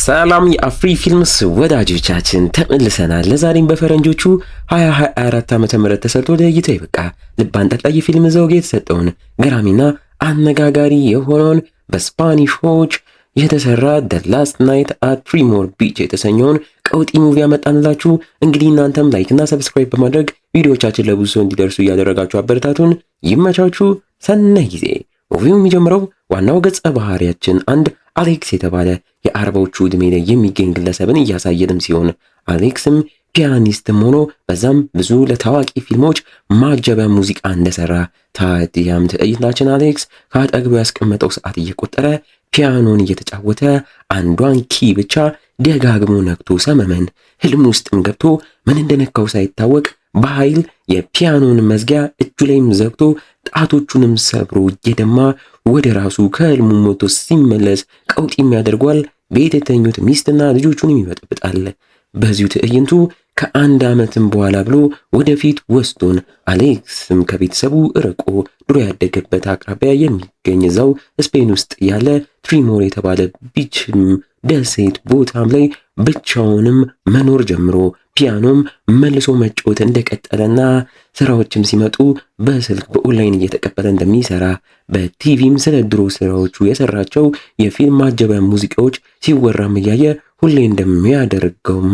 ሰላም የአፍሪ ፊልምስ ወዳጆቻችን፣ ተመልሰናል። ለዛሬም በፈረንጆቹ 2024 ዓ.ም ተሰርቶ ለእይታ የበቃ ልብ አንጠልጣይ የፊልም ዘውግ የተሰጠውን ገራሚና አነጋጋሪ የሆነውን በስፓኒሾች የተሰራ The Last Night at Trimore Beach የተሰኘውን ቀውጢ movie ያመጣንላችሁ። እንግዲህ እናንተም like እና subscribe በማድረግ ቪዲዮቻችን ለብዙ ሰው እንዲደርሱ እያደረጋችሁ አበረታቱን። ይመቻችሁ። ሰናይ ጊዜ። Movie ው የሚጀምረው ዋናው ገጸ ባህሪያችን አንድ አሌክስ የተባለ የ40ዎቹ ዕድሜ ላይ የሚገኝ ግለሰብን እያሳየንም ሲሆን፣ አሌክስም pianist ም ሆኖ በዛም ብዙ ለታዋቂ ፊልሞች ማጀቢያ ሙዚቃ እንደሰራ። ታዲያም ትዕይንታችን አሌክስ ከአጠገቡ ያስቀመጠው ሰዓት እየቆጠረ ፒያኖን እየተጫወተ አንዷን key ብቻ ደጋግሞ ነክቶ ሰመመን ህልም ውስጥም ገብቶ ምን እንደነካው ሳይታወቅ በኃይል የፒያኖን መዝጊያ እጁ ላይም ዘግቶ ጣቶቹንም ሰብሮ እየደማ ወደ ራሱ ከህልሙ ሞቶ ሲመለስ ቀውጢም ያደርጓል። ቤት የተኙት ሚስትና ልጆቹንም ይበጠብጣል። በዚሁ ትዕይንቱ ከአንድ ዓመትም በኋላ ብሎ ወደፊት ወስዶን አሌክስም ከቤተሰቡ ርቆ ድሮ ያደገበት አቅራቢያ የሚገኝ እዛው ስፔን ውስጥ ያለ ትሪሞር የተባለ beach ም ደሴት ቦታም ላይ ብቻውንም መኖር ጀምሮ ፒያኖም መልሶ መጫወት እንደቀጠለና ስራዎችም ሲመጡ በስልክ በኦንላይን እየተቀበለ እንደሚሰራ፣ በቲቪም ስለ ድሮ ስራዎቹ የሰራቸው የፊልም ማጀቢያ ሙዚቃዎች ሲወራም እያየ ሁሌ እንደሚያደርገውም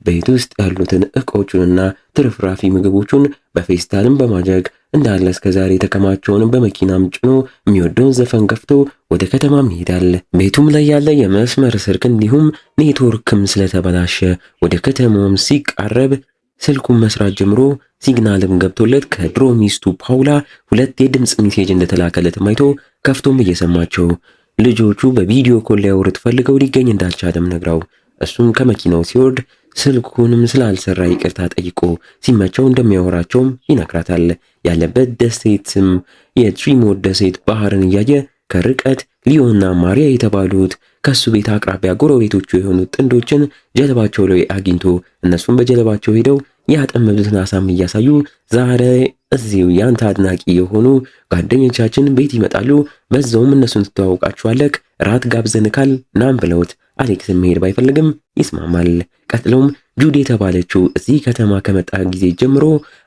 ቤት ውስጥ ያሉትን እቃዎቹንና ትርፍራፊ ምግቦቹን በፌስታልም በማድረግ እንዳለ እስከዛሬ የተከማቸውንም በመኪናም ጭኖ የሚወደውን ዘፈን ከፍቶ ወደ ከተማም ይሄዳል። ቤቱም ላይ ያለ የመስመር ስልክ እንዲሁም ኔትወርክም ስለተበላሸ ወደ ከተማውም ሲቃረብ ስልኩን መስራት ጀምሮ signal ም ገብቶለት ከድሮ ሚስቱ ፓውላ ሁለት የድምፅ message እንደተላከለትም አይቶ ከፍቶም እየሰማቸው ልጆቹ በ video call ሊያወሩት ፈልገው ሊገኝ እንዳልቻለም ነግራው እሱም ከመኪናው ሲወርድ ስልኩንም ስላልሰራ ይቅርታ ጠይቆ ሲመቸው እንደሚያወራቸውም ይነግራታል። ያለበት ደሴትም የትሪሞር ደሴት ባህርን እያየ ከርቀት ሊዮና ማሪያ የተባሉት ከሱ ቤት አቅራቢያ ጎረቤቶቹ የሆኑት ጥንዶችን ጀልባቸው ላይ አግኝቶ እነሱም በጀልባቸው ሄደው ያጠመዱትን አሳም እያሳዩ ዛሬ እዚሁ ያንተ አድናቂ የሆኑ ጓደኞቻችን ቤት ይመጣሉ፣ በዛውም እነሱን ትተዋውቃችኋለህ፣ ራት ጋብዘንካል ናም ብለውት አሌክስን መሄድ ባይፈልግም ይስማማል። ቀጥሎም ጁድ የተባለችው እዚህ ከተማ ከመጣ ጊዜ ጀምሮ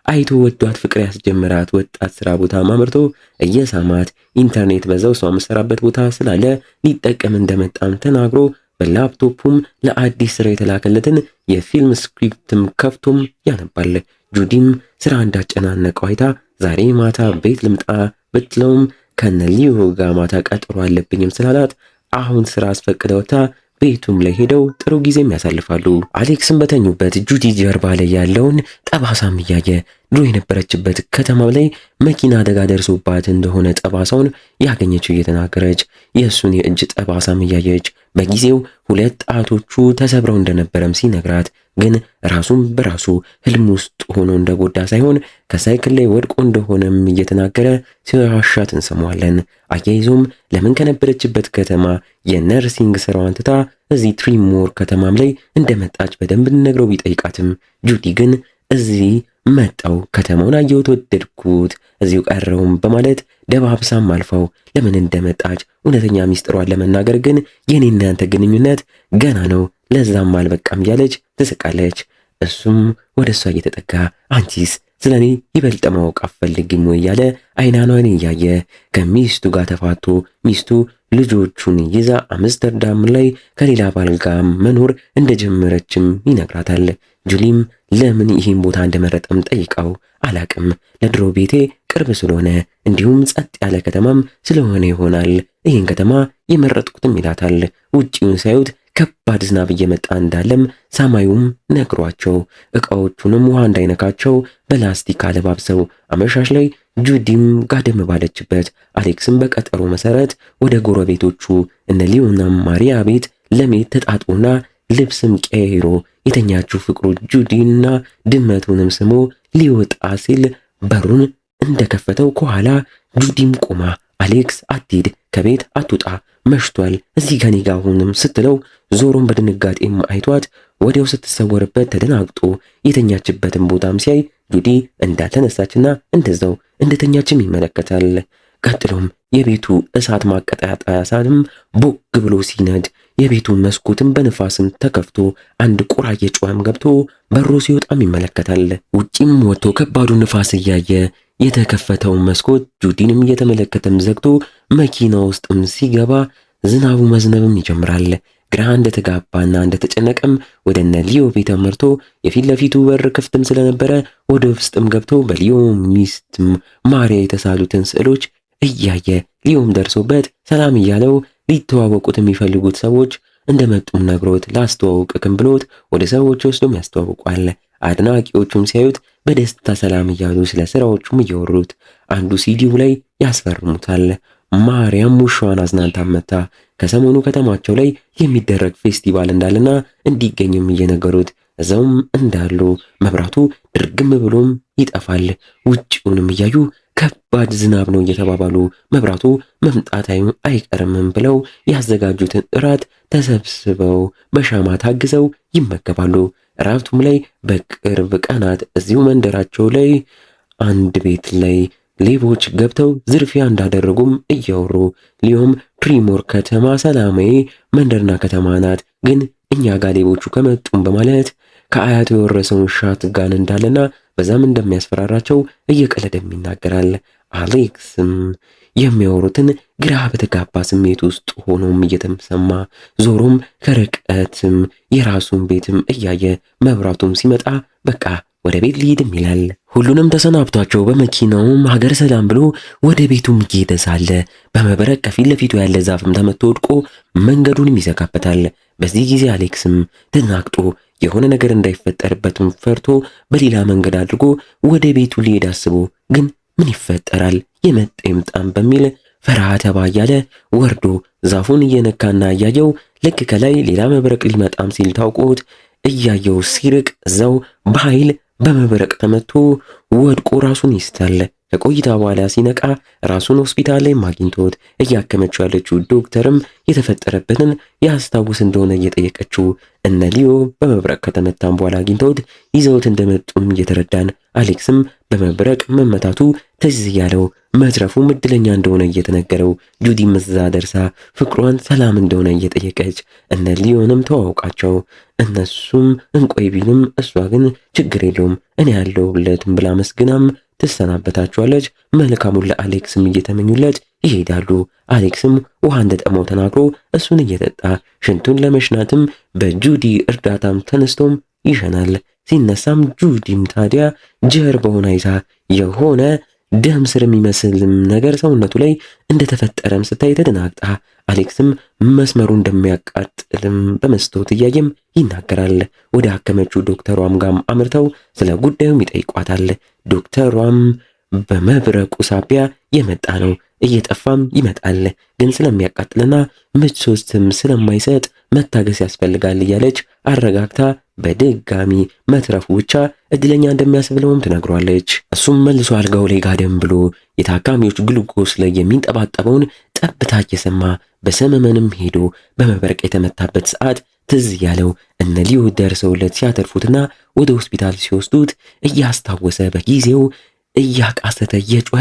አይቶ ወዷት ፍቅር ያስጀመራት ወጣት ስራ ቦታ ማምርቶ እየሳማት ኢንተርኔት በዛው እሷ የምትሰራበት ቦታ ስላለ ሊጠቀም እንደመጣም ተናግሮ በላፕቶፑም ለአዲስ ስራ የተላከለትን የፊልም script ም ከፍቶም ያነባል። ጁዲም ስራ እንዳጨናነቀው አይታ ዛሬ ማታ ቤት ልምጣ ብትለውም ከነ ሊዮ ጋር ማታ ቀጠሮ አለብኝም ስላላት አሁን ስራ አስፈቅደውታ ቤቱም ላይ ሄደው ጥሩ ጊዜም ያሳልፋሉ። አሌክስም በተኙበት ጁዲ ጀርባ ላይ ያለውን ጠባሳም እያየ ድሮ የነበረችበት ከተማ ላይ መኪና አደጋ ደርሶባት እንደሆነ ጠባሳውን ያገኘችው እየተናገረች የእሱን የእጅ ጠባሳም እያየች በጊዜው ሁለት ጣቶቹ ተሰብረው እንደነበረም ሲነግራት ግን ራሱን በራሱ ህልም ውስጥ ሆኖ እንደጎዳ ሳይሆን ከሳይክል ላይ ወድቆ እንደሆነም እየተናገረ ሲዋሻት እንሰማዋለን። አያይዞም ለምን ከነበረችበት ከተማ የ nursing ስራዋን ትታ እዚህ ትሪሞር ከተማም ላይ እንደመጣች በደንብ ነግረው ቢጠይቃትም ጁዲ ግን እዚህ መጣው፣ ከተማውን አየሁት፣ ወደድኩት፣ እዚሁ ቀረውም በማለት ደባብሳም አልፈው ለምን እንደመጣች እውነተኛ ሚስጥሯን ለመናገር ግን የኔና ያንተ ግንኙነት ገና ነው፣ ለዛም አልበቃም እያለች ትስቃለች። እሱም ወደ እሷ እየተጠጋ አንቺስ ስለ እኔ ይበልጥ ማወቅ አትፈልጊም ወይ እያለ አይናኗን እያየ ከሚስቱ ጋር ተፋቶ ሚስቱ ልጆቹን ይዛ አምስተርዳም ላይ ከሌላ ባል ጋር መኖር እንደጀመረችም ይነግራታል። ጁሊም ለምን ይህን ቦታ እንደመረጠም ጠይቀው አላቅም፣ ለድሮ ቤቴ ቅርብ ስለሆነ እንዲሁም ጸጥ ያለ ከተማም ስለሆነ ይሆናል ይህን ከተማ የመረጥኩትም ይላታል። ውጪውን ሳዩት ከባድ ዝናብ እየመጣ እንዳለም ሰማዩም ነግሯቸው እቃዎቹንም ውሃ እንዳይነካቸው በላስቲክ አለባብሰው አመሻሽ ላይ ጁዲም ጋደም ባለችበት አሌክስም በቀጠሮ መሰረት ወደ ጎረቤቶቹ እነ ሊዮና ማሪያ ቤት ለመሄድ ተጣጥቦና ልብስም ቀይሮ የተኛችው ፍቅሩ ጁዲና ድመቱንም ስሞ ሊወጣ ሲል በሩን እንደከፈተው ከኋላ ጁዲም ቆማ አሌክስ አትሂድ፣ ከቤት አትውጣ፣ መሽቷል፣ እዚህ ከኔ ጋር ሁንም ስትለው ዞሮን በድንጋጤም አይቷት ወዲያው ስትሰወርበት ተደናግጦ የተኛችበትን ቦታም ሲያይ ጁዲ እንዳልተነሳችና እንደዛው እንደተኛችም ይመለከታል። ቀጥሎም የቤቱ እሳት ማቀጣጠያ እሳትም ቦግ ብሎ ሲነድ የቤቱ መስኮትም በንፋስም ተከፍቶ አንድ ቁራ እየጮኸም ገብቶ በሮ ሲወጣም ይመለከታል። ውጪም ወጥቶ ከባዱ ንፋስ እያየ የተከፈተውን መስኮት ጁዲንም እየተመለከተም ዘግቶ መኪና ውስጥም ሲገባ ዝናቡ መዝነብም ይጀምራል። ግራ እንደተጋባና እንደተጨነቀም ወደ እነ ሊዮ ቤት አመርቶ የፊት ለፊቱ በር ክፍትም ስለነበረ ወደ ውስጥም ገብቶ በሊዮ ሚስት ማሪያ የተሳሉትን ስዕሎች እያየ ሊዮም ደርሶበት ሰላም እያለው ሊተዋወቁት የሚፈልጉት ሰዎች እንደመጡም ነግሮት ላስተዋውቅክም ብሎት ወደ ሰዎች ወስዶም ያስተዋውቋል። አድናቂዎቹም ሲያዩት በደስታ ሰላም እያሉ ስለ ስራዎቹም እያወሩት አንዱ ሲዲው ላይ ያስፈርሙታል። ማርያም ውሻዋን አዝናንታ መታ ከሰሞኑ ከተማቸው ላይ የሚደረግ ፌስቲቫል እንዳለና እንዲገኝም እየነገሩት እዛውም እንዳሉ መብራቱ ድርግም ብሎም ይጠፋል። ውጭውንም እያዩ ከባድ ዝናብ ነው እየተባባሉ መብራቱ መምጣት አይቀርምም ብለው ያዘጋጁትን እራት ተሰብስበው በሻማ ታግዘው ይመገባሉ። እራቱም ላይ በቅርብ ቀናት እዚሁ መንደራቸው ላይ አንድ ቤት ላይ ሌቦች ገብተው ዝርፊያ እንዳደረጉም እያወሩ ሊዮም ትሪሞር ከተማ ሰላማዊ መንደርና ከተማ ናት፣ ግን እኛ ጋር ሌቦቹ ከመጡም በማለት ከአያቱ የወረሰውን shotgun እንዳለና በዛም እንደሚያስፈራራቸው እየቀለደም ይናገራል። አሌክስም የሚያወሩትን ግራ በተጋባ ስሜት ውስጥ ሆኖም እየተሰማ ዞሮም ከርቀትም የራሱን ቤትም እያየ መብራቱም ሲመጣ በቃ ወደ ቤት ሊሄድም ይላል። ሁሉንም ተሰናብቷቸው በመኪናውም ሀገር ሰላም ብሎ ወደ ቤቱም እየሄደ ሳለ በመብረቅ ከፊት ለፊቱ ያለ ዛፍም ተመቶ ወድቆ መንገዱንም ይዘጋበታል። በዚህ ጊዜ አሌክስም ተደናግጦ የሆነ ነገር እንዳይፈጠርበትም ፈርቶ በሌላ መንገድ አድርጎ ወደ ቤቱ ሊሄድ አስቦ ግን ምን ይፈጠራል የመጣ ይምጣም በሚል ፈራ ተባ እያለ ወርዶ ዛፉን እየነካና እያየው ልክ ከላይ ሌላ መብረቅ ሊመጣም ሲል ታውቆት እያየው ሲርቅ እዛው በኃይል በመብረቅ ተመቶ ወድቆ ራሱን ይስታል። ከቆይታ በኋላ ሲነቃ ራሱን ሆስፒታል ላይ አግኝቶት እያከመችው ያለችው ዶክተርም የተፈጠረበትን ያስታውስ እንደሆነ እየጠየቀችው እነ ሊዮ በመብረቅ ከተመታም በኋላ አግኝተውት ይዘውት እንደመጡም እየተረዳን አሌክስም በመብረቅ መመታቱ ትዝ እያለው መትረፉም እድለኛ እንደሆነ እየተነገረው ጁዲም እዛ ደርሳ ፍቅሯን ሰላም እንደሆነ እየጠየቀች እነ ሊዮንም ተዋውቃቸው እነሱም እንቆይ ቢሉም እሷ ግን ችግር የለውም እኔ ያለሁለትም ብላ መስግናም ትሰናበታቸዋለች። መልካሙን ለአሌክስም እየተመኙለት ይሄዳሉ። አሌክስም ውሃ እንደጠማው ተናግሮ እሱን እየጠጣ ሽንቱን ለመሽናትም በጁዲ እርዳታም ተነስቶም ይሸናል። ሲነሳም ጁዲም ታዲያ ጀርባውን አይታ የሆነ ደም ስር የሚመስልም ነገር ሰውነቱ ላይ እንደተፈጠረም ስታይ ተደናግጣ አሌክስም መስመሩ እንደሚያቃጥልም በመስታወት እያየም ይናገራል። ወደ አከመችው ዶክተሯም ጋም አምርተው ስለ ጉዳዩም ይጠይቋታል። ዶክተሯም በመብረቁ ሳቢያ የመጣ ነው፣ እየጠፋም ይመጣል፣ ግን ስለሚያቃጥልና ምቾትም ስለማይሰጥ መታገስ ያስፈልጋል እያለች አረጋግታ በድጋሚ መትረፉ ብቻ እድለኛ እንደሚያስብለውም ትነግሯለች። እሱም መልሶ አልጋው ላይ ጋደም ብሎ የታካሚዎች ግሉኮስ ላይ የሚንጠባጠበውን ጠብታ እየሰማ በሰመመንም ሄዶ በመብረቅ የተመታበት ሰዓት ትዝ ያለው እነ ሊዮ ደርሰውለት ሲያተርፉትና ወደ ሆስፒታል ሲወስዱት እያስታወሰ በጊዜው እያቃሰተ እየጮኸ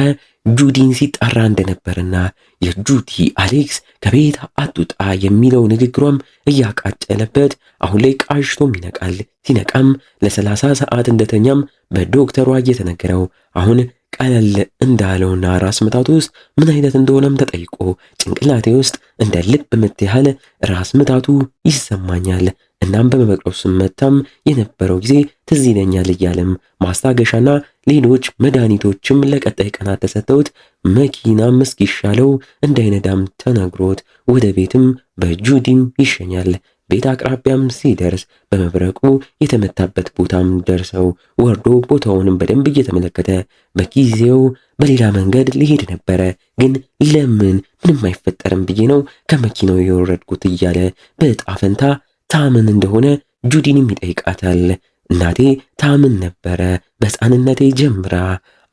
ጁዲን ሲጣራ እንደነበርና የጁዲ አሌክስ ከቤት አትውጣ የሚለው ንግግሯም እያቃጨለበት አሁን ላይ ቃዥቶም ይነቃል። ሲነቃም ለ30 ሰዓት እንደተኛም በዶክተሯ እየተነገረው አሁን ቀለል እንዳለውና ራስ ምታቱ ውስጥ ምን አይነት እንደሆነም ተጠይቆ ጭንቅላቴ ውስጥ እንደ ልብ ምት ያህል ራስ ምታቱ ይሰማኛል፣ እናም በመብረቁ ስመታም የነበረው ጊዜ ትዝ ይለኛል እያለም ማስታገሻና ሌሎች መድኃኒቶችም ለቀጣይ ቀናት ተሰጥተውት መኪናም እስኪሻለው እንዳይነዳም ተነግሮት ወደ ቤትም በጁዲም ይሸኛል። ቤት አቅራቢያም ሲደርስ በመብረቁ የተመታበት ቦታም ደርሰው ወርዶ ቦታውንም በደንብ እየተመለከተ በጊዜው በሌላ መንገድ ሊሄድ ነበረ፣ ግን ለምን ምንም አይፈጠርም ብዬ ነው ከመኪናው የወረድኩት እያለ በዕጣ ፈንታ ታምን እንደሆነ ጁዲንም ይጠይቃታል። እናቴ ታምን ነበረ በሕፃንነቴ ጀምራ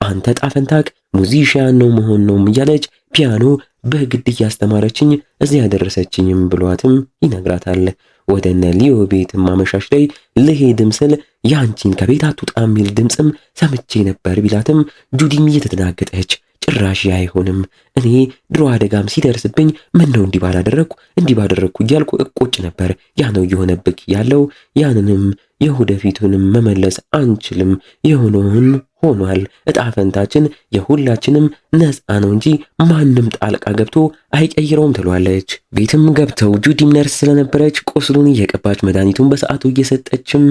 አንተ ዕጣ ፈንታክ musician ነው መሆን ነው እያለች ፒያኖ በግድ እያስተማረችኝ እዚህ ያደረሰችኝም ብሏትም ይነግራታል። ወደ እነ ሊዮ ቤትም አመሻሽ ላይ ልሄድም ስል ያንቺን ከቤት አትውጣ የሚል ድምፅም ሰምቼ ነበር ቢላትም ጁዲም እየተደናገጠች ጭራሽ አይሆንም፣ እኔ ድሮ አደጋም ሲደርስብኝ ምን ነው እንዲህ ባላደረግኩ እንዲህ ባደረግኩ እያልኩ እቆጭ ነበር። ያ ነው እየሆነብክ ያለው። ያንንም የወደፊቱንም መመለስ አንችልም። የሆነውን ሆኗል። እጣ ፈንታችን የሁላችንም ነፃ ነው እንጂ ማንም ጣልቃ ገብቶ አይቀይረውም ትሏለች። ቤትም ገብተው ጁዲም ነርስ ስለነበረች ቁስሉን እየቀባች መድኃኒቱን በሰዓቱ እየሰጠችም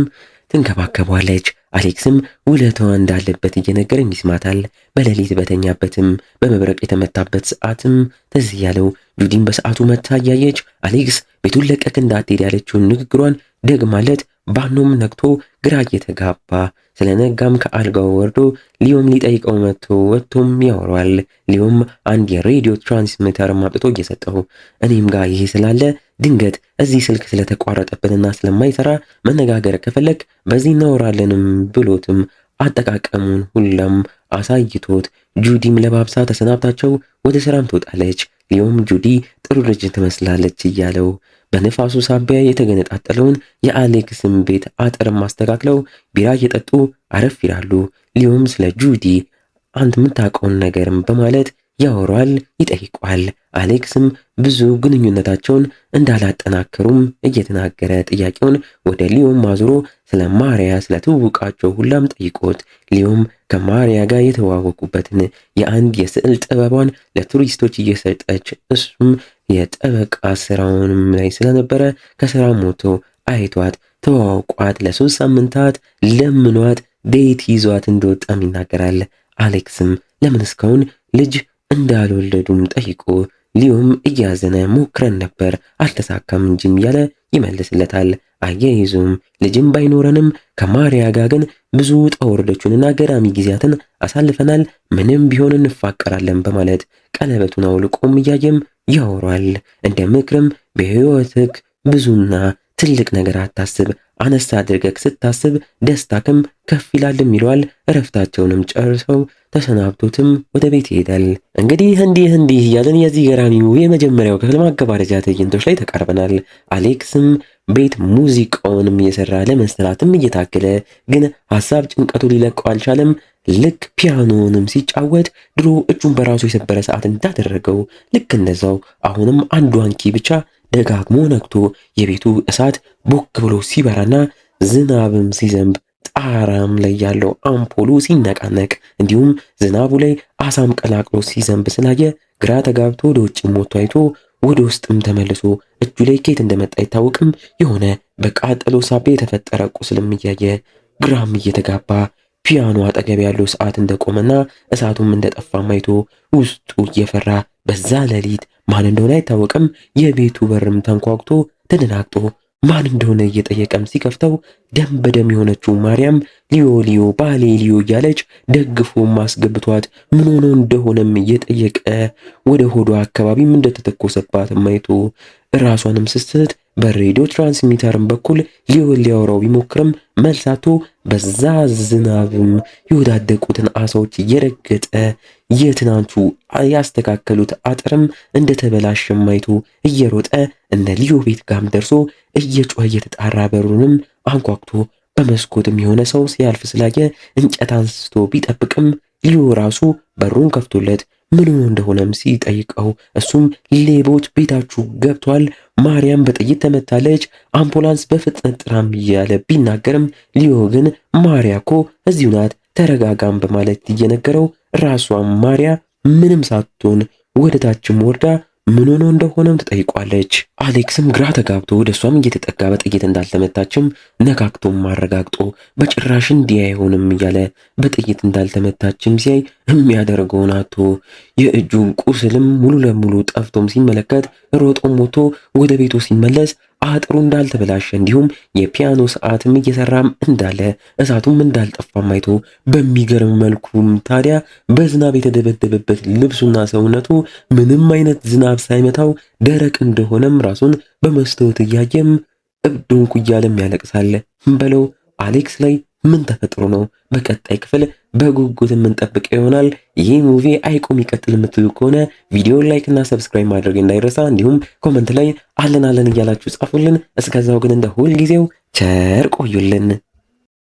ትንከባከቧለች። አሌክስም ውለታዋ እንዳለበት እየነገረም ይስማታል። በሌሊት በተኛበትም በመብረቅ የተመታበት ሰዓትም ትዝ ያለው ጁዲም በሰዓቱ መታ እያየች አሌክስ ቤቱን ለቀክ እንዳትሄድ ያለችውን ንግግሯን ደግማለት ባኖም ነግቶ ግራ እየተጋባ ስለነጋም ከአልጋው ወርዶ ሊዮም ሊጠይቀው መጥቶ ወጥቶም ያወራል። ሊዮም አንድ የሬዲዮ transmitter አምጥቶ እየሰጠው እኔም ጋር ይሄ ስላለ ድንገት እዚህ ስልክ ስለተቋረጠብንና ስለማይሰራ መነጋገር ከፈለግ በዚህ እናወራለንም ብሎትም አጠቃቀሙን ሁላም አሳይቶት ጁዲም ለባብሳ ተሰናብታቸው ወደ ስራም ትወጣለች። ሊዮም ጁዲ ጥሩ ልጅ ትመስላለች እያለው በንፋሱ ሳቢያ የተገነጣጠለውን የአሌክስን ቤት አጥርም አስተካክለው ቢራ እየጠጡ አረፍ ይላሉ። ሊዮም ስለ ጁዲ አንድ የምታውቀውን ነገርም በማለት ያወራል፣ ይጠይቋል። አሌክስም ብዙ ግንኙነታቸውን እንዳላጠናከሩም እየተናገረ ጥያቄውን ወደ ሊዮም አዙሮ ስለ ማሪያ ስለ ትውውቃቸው ሁላም ጠይቆት ሊዮም ከማሪያ ጋር የተዋወቁበትን የአንድ የስዕል ጥበቧን ለቱሪስቶች እየሰጠች እሱም የጠበቃ ስራውንም ላይ ስለነበረ ከስራ ሞቶ አይቷት ተዋውቋት ለ3 ሳምንታት ለምኗት date ይዟት እንደወጣም ይናገራል። አሌክስም ለምን እስካሁን ልጅ እንዳልወለዱም ጠይቆ ሊዮም እያዘነ ሞክረን ነበር አልተሳካም እንጂም እያለ ይመልስለታል። አያይዙም ልጅም ባይኖረንም ከማሪያ ጋር ግን ብዙ ውጣ ውረዶችንና ገራሚ ጊዜያትን አሳልፈናል፣ ምንም ቢሆን እንፋቀራለን በማለት ቀለበቱን አውልቆም እያየም ያወራል። እንደ ምክርም በህይወትህ ብዙና ትልቅ ነገር አታስብ፣ አነሳ አድርገህ ስታስብ ደስታክም ከፍ ይላልም ይለዋል። እረፍታቸውንም ጨርሰው ተሰናብቶትም ወደ ቤት ይሄዳል። እንግዲህ እንዲህ እንዲህ እያለን የዚህ ገራሚው የመጀመሪያው ክፍል ማገባደጃ ትዕይንቶች ላይ ተቃርበናል። አሌክስም ቤት ሙዚቃውንም እየሰራ ለመስራትም እየታገለ ግን ሀሳብ ጭንቀቱ ሊለቀው አልቻለም። ልክ ፒያኖንም ሲጫወት ድሮ እጁን በራሱ የሰበረ ሰዓት እንዳደረገው ልክ እንደዛው አሁንም አንዷን key ብቻ ደጋግሞ ነክቶ የቤቱ እሳት ቦክ ብሎ ሲበራና ዝናብም ሲዘንብ ጣራም ላይ ያለው አምፖሉ ሲነቃነቅ እንዲሁም ዝናቡ ላይ አሳም ቀላቅሎ ሲዘንብ ስላየ ግራ ተጋብቶ ወደ ውጭም ወጥቶ አይቶ ወደ ውስጥም ተመልሶ እጁ ላይ ኬት እንደመጣ አይታወቅም። የሆነ በቃጠሎ ሳቢያ የተፈጠረ ቁስልም እያየ ግራም እየተጋባ ፒያኖ አጠገብ ያለው ሰዓት እንደቆመና እሳቱም እንደጠፋም አይቶ ውስጡ እየፈራ በዛ ሌሊት ማን እንደሆነ አይታወቅም። የቤቱ በርም ተንኳኩቶ ተደናግጦ ማን እንደሆነ እየጠየቀም ሲከፍተው ደም በደም የሆነችው ማርያም ሊዮ ሊዮ ባሌ ሊዮ እያለች ደግፎም አስገብቷት ምን ሆኖ እንደሆነም እየጠየቀ ወደ ሆዷ አካባቢም እንደተተኮሰባት አይቶ ራሷንም ስስት በሬዲዮ transmitter ም በኩል ሊዮ ሊያወራው ቢሞክርም መልሳቶ በዛ ዝናብም የወዳደቁትን አሳዎች እየረገጠ የትናንቱ ያስተካከሉት አጥርም እንደተበላሸም አይቶ እየሮጠ እነ ሊዮ ቤት ጋም ደርሶ እየጮኸ እየተጣራ በሩንም አንኳኩቶ በመስኮትም የሆነ ሰው ሲያልፍ ስላየ እንጨት አንስቶ ቢጠብቅም ሊዮ ራሱ በሩን ከፍቶለት ምን ሆኖ እንደሆነም ሲጠይቀው እሱም ሌቦች ቤታችሁ ገብቷል፣ ማርያም በጥይት ተመታለች፣ አምቡላንስ በፍጥነት ጥራም እያለ ቢናገርም ሊዮ ግን ማርያ እኮ እዚሁ ናት ተረጋጋም በማለት እየነገረው ራሷን ማርያ ምንም ሳትሆን ወደ ታችም ወርዳ ምን ሆኖ እንደሆነም ትጠይቋለች። አሌክስም ግራ ተጋብቶ ወደ እሷም እየተጠጋ በጥይት እንዳልተመታችም ነካክቶም አረጋግጦ በጭራሽ እንዲህ አይሆንም እያለ በጥይት እንዳልተመታችም ሲያይ የሚያደርገውን አጥቶ የእጁን ቁስልም ሙሉ ለሙሉ ጠፍቶም ሲመለከት ሮጦም ሞቶ ወደ ቤቱ ሲመለስ አጥሩ እንዳልተበላሸ እንዲሁም የፒያኖ ሰዓትም እየሰራም እንዳለ እሳቱም እንዳልጠፋም አይቶ በሚገርም መልኩም ታዲያ በዝናብ የተደበደበበት ልብሱና ሰውነቱ ምንም አይነት ዝናብ ሳይመታው ደረቅ እንደሆነም ራሱን በመስታወት እያየም እብዱንኩ እያለም ያለቅሳል። በለው አሌክስ ላይ ምን ተፈጥሮ ነው? በቀጣይ ክፍል በጉጉት የምንጠብቀው ይሆናል። ይህ movie አይቆም ይቀጥል የምትሉ ከሆነ ቪዲዮ like እና subscribe ማድረግ እንዳይረሳ፣ እንዲሁም comment ላይ አለን አለን እያላችሁ ጻፉልን። እስከዛው ግን እንደ ሁል ጊዜው ቸር ቆዩልን።